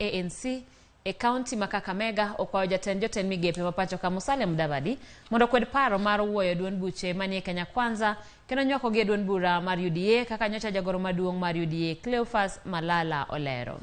ANC e kaunti ma Kakamega okwayo jatend jotend migepe ma pacho ka Musalia Mudavadi mondo okwed paro mar wuoyo duond buche manie Kenya Kwanza kendo nywakogi e duond bura mar UDA kaka nyocha jagoro maduong' mar UDA Cleophas Malala olero.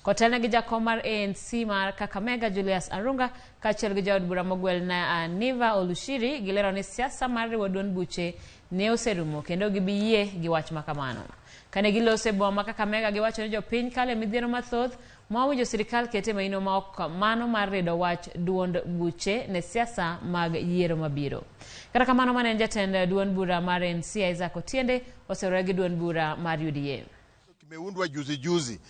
Kotelne gi jakom mar ANC mar Kakamega Julius Arunga kaachiel gi jaod bura mogwel na Niva Olushiri gilero ni siasa mar riwo duond buche ne oserumo kendo gibiyie gi wach ma kamano. Kane giloso e boma ma Kakamega giwacho ni jopiny kalo e midhiero mathoth ma owinjo sirikal kete maino ma ok mano mar rido wach duond buche ne siasa mag yiero mabiro. Kata kamano mane en jatend duond bura mar ANC Isaac Otiende oseriwore gi duond bura mar UDA. Kimeundwa juzi juzi.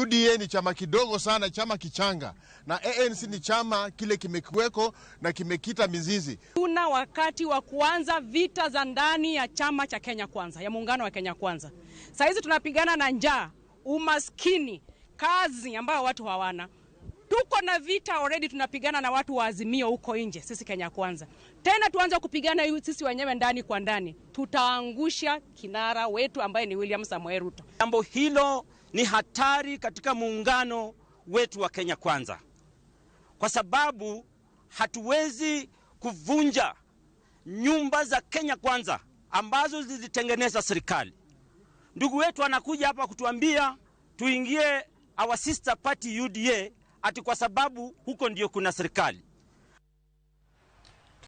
UDA ni chama kidogo sana, chama kichanga, na ANC ni chama kile kimekuweko na kimekita mizizi. Tuna wakati wa kuanza vita za ndani ya chama cha Kenya Kwanza, ya muungano wa Kenya Kwanza. Saa hizi tunapigana na njaa, umaskini, kazi ambayo watu hawana. Tuko na vita already, tunapigana na watu wa Azimio huko nje, sisi Kenya Kwanza. Tena tuanze kupigana sisi wenyewe ndani kwa ndani, tutaangusha kinara wetu ambaye ni William Samoei Ruto. Jambo hilo ni hatari katika muungano wetu wa Kenya Kwanza, kwa sababu hatuwezi kuvunja nyumba za Kenya Kwanza ambazo zilitengeneza serikali. Ndugu wetu anakuja hapa kutuambia tuingie our sister party UDA ati kwa sababu huko ndio kuna serikali.